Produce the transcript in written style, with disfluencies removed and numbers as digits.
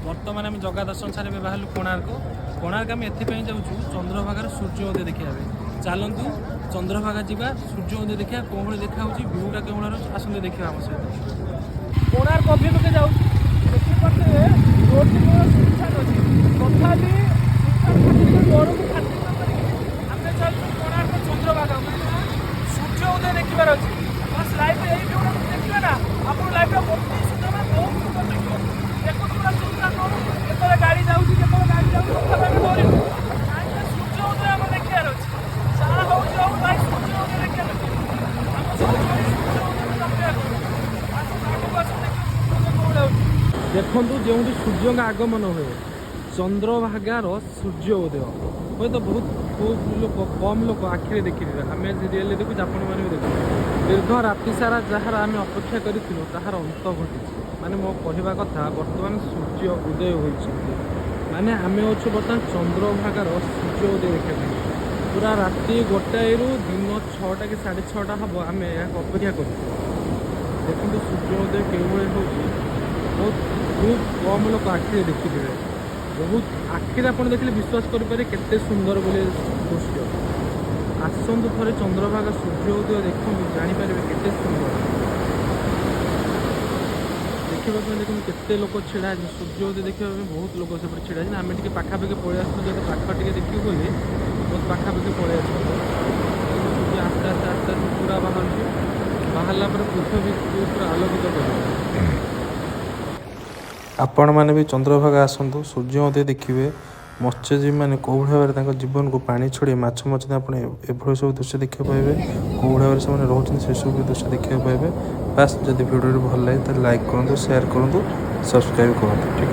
ବର୍ତ୍ତମାନ ଆମେ ଜଗା ଦର୍ଶନ ସାରି ଏବେ ବାହାରିଲୁ କୋଣାର୍କ। କୋଣାର୍କ ଆମେ ଏଥିପାଇଁ ଯାଉଛୁ, ଚନ୍ଦ୍ରଭାଗାର ସୂର୍ଯ୍ୟ ଉଦୟ ଦେଖିବା ପାଇଁ। ଚାଲନ୍ତୁ, ଚନ୍ଦ୍ରଭାଗା ଯିବା, ସୂର୍ଯ୍ୟ ଉଦୟ ଦେଖିବା, କେଉଁ ଭଳି ଦେଖାହେଉଛି, ଭିଉଟା କେଉଁ ଭଳି ରହୁଛି। ଆସନ୍ତୁ ଦେଖିବା ଆମ ସହିତ। କୋଣାର୍କ ଅଭିମୁଖେ ଯାଉଛି। ଦେଖିପାରୁଥିବେ, ରୋଡ଼ଟି ପୁରା ସୁନସାନ ଅଛି। ତଥାପି ସୁନସାନ ଖାତିର, ଡରକୁ ଖାତିର ନ କରିକି ଆମେ ଚାଲୁଛୁ କୋଣାର୍କ ଚନ୍ଦ୍ରଭାଗା, କାହିଁକିନା ସୂର୍ଯ୍ୟ ଉଦୟ ଦେଖିବାର ଅଛି। ବାସ୍, ଲାଇଫରେ ଏଇ ଭିଉଟା ଦେଖିବେ ନା ଆପଣ, ଲାଇଫରେ ଅତି ସୁନ୍ଦର, ମାନେ ବହୁତ ସୁନ୍ଦର ଲାଗିବ। ଦେଖନ୍ତୁ, ପୁରା ସୁନସାନ ରୋଡ଼। କେତେବେଳେ ଗାଡ଼ି ଯାଉଛି, କେତେବେଳେ ଗାଡ଼ି ଯାଉଛି, ତଥାପି ଆମେ ଡରିନୁ, କାହିଁକିନା ସୂର୍ଯ୍ୟ ଉଦୟ ଆମର ଦେଖିବାର ଅଛି। ଯାହା ହଉଛି ହଉ ଭାଇ, ସୂର୍ଯ୍ୟ ଉଦୟ ଦେଖିବାର ଅଛି। ଆମ ସବୁ ସୂର୍ଯ୍ୟ ଉଦୟ ଅପେକ୍ଷା କରୁ। ଆସନ୍ତୁ, ଆଗକୁ ଆସନ୍ତୁ, ଦେଖିବେ ସୂର୍ଯ୍ୟ ଉଦୟ କୋଉ ଭଳିଆ ହଉଛି। ଦେଖନ୍ତୁ, ଯେଉଁଠି ସୂର୍ଯ୍ୟଙ୍କ ଆଗମନ ହୁଏ, ଚନ୍ଦ୍ରଭାଗାର ସୂର୍ଯ୍ୟ ଉଦୟ। ହୁଏତ ବହୁତ ଖୁବ୍ ଲୋକ, କମ୍ ଲୋକ ଆଖିରେ ଦେଖିଥିବେ। ଆମେ ରିଏଲି ଦେଖୁଛୁ, ଆପଣମାନେ ବି ଦେଖୁଛୁ। ଦୀର୍ଘ ରାତି ସାରା ଯାହାର ଆମେ ଅପେକ୍ଷା କରିଥିଲୁ, ତାହାର ଅନ୍ତ ଘଟିଛି। ମାନେ ମୋ କହିବା କଥା, ବର୍ତ୍ତମାନ ସୂର୍ଯ୍ୟ ଉଦୟ ହୋଇଛନ୍ତି। ମାନେ ଆମେ ଅଛୁ ବର୍ତ୍ତମାନ ଚନ୍ଦ୍ରଭାଗାର ସୂର୍ଯ୍ୟ ଉଦୟ ଦେଖିବା ପାଇଁ। ପୁରା ରାତି 1ଟାରୁ ଦିନ 6ଟା କି 6:30 ହେବ ଆମେ ଏହାକୁ ଅପେକ୍ଷା କରୁଛୁ। ଦେଖନ୍ତୁ, ସୂର୍ଯ୍ୟ ଉଦୟ କେଉଁଭଳି ହେଉଛି। ବହୁତ ଖୁବ୍ କମ୍ ଲୋକ ଆଖିରେ ଦେଖିଥିବେ। ବହୁତ ଆଖିରେ ଆପଣ ଦେଖିଲେ ବିଶ୍ୱାସ କରିପାରିବେ କେତେ ସୁନ୍ଦର ବୋଲି ଦୃଶ୍ୟ। ଆସନ୍ତୁ, ଥରେ ଚନ୍ଦ୍ରଭାଗା ସୂର୍ଯ୍ୟ ଉଦୟ ଦେଖନ୍ତୁ, ଜାଣିପାରିବେ କେତେ ସୁନ୍ଦର ଦେଖିବା ପାଇଁ। ଦେଖନ୍ତୁ, କେତେ ଲୋକ ଛିଡ଼ା ହେଇଛନ୍ତି ସୂର୍ଯ୍ୟ ଉଦୟ ଦେଖିବା ପାଇଁ। ବହୁତ ଲୋକ ସେପଟେ ଛିଡ଼ା ହେଇଛନ୍ତି। ଆମେ ଟିକେ ପାଖାପାଖି ପଳେଇ ଆସିଛୁ, ଯେହେତୁ ପାଖ ଟିକେ ଦେଖିବୁ ବୋଲି ବହୁତ ପାଖାପାଖି ପଳେଇ ଆସିଛୁ। ସୂର୍ଯ୍ୟ ଆସ୍ତେ ଆସ୍ତେ ଆସ୍ତେ ଆସ୍ତେ ପୁରା ବାହାରୁଛି। ବାହାରିଲା ପରେ ପୃଥିବୀକୁ ପୁରା ଆଲୋକିତ କରିବ। ଆପଣମାନେ ବି ଚନ୍ଦ୍ରଭାଗା ଆସନ୍ତୁ, ସୂର୍ଯ୍ୟ ଉଦୟ ଦେଖିବେ। ମତ୍ସ୍ୟଜୀବୀମାନେ କେଉଁଭଳି ଭାବରେ ତାଙ୍କ ଜୀବନକୁ ପାଣି ଛାଡ଼ି ମାଛ ମାରୁଛନ୍ତି, ଆପଣ ଏଭଳି ସବୁ ଦୃଶ୍ୟ ଦେଖିବାକୁ ପାଇବେ। କେଉଁଭଳି ଭାବରେ ସେମାନେ ରହୁଛନ୍ତି, ସେସବୁ ବି ଦୃଶ୍ୟ ଦେଖିବାକୁ ପାଇବେ। ବାସ୍, ଯଦି ଭିଡ଼ିଓଟି ଭଲ ଲାଗେ, ତାହେଲେ ଲାଇକ୍ କରନ୍ତୁ, ସେୟାର କରନ୍ତୁ, ସବସ୍କ୍ରାଇବ୍ କରନ୍ତୁ। ଠିକ୍।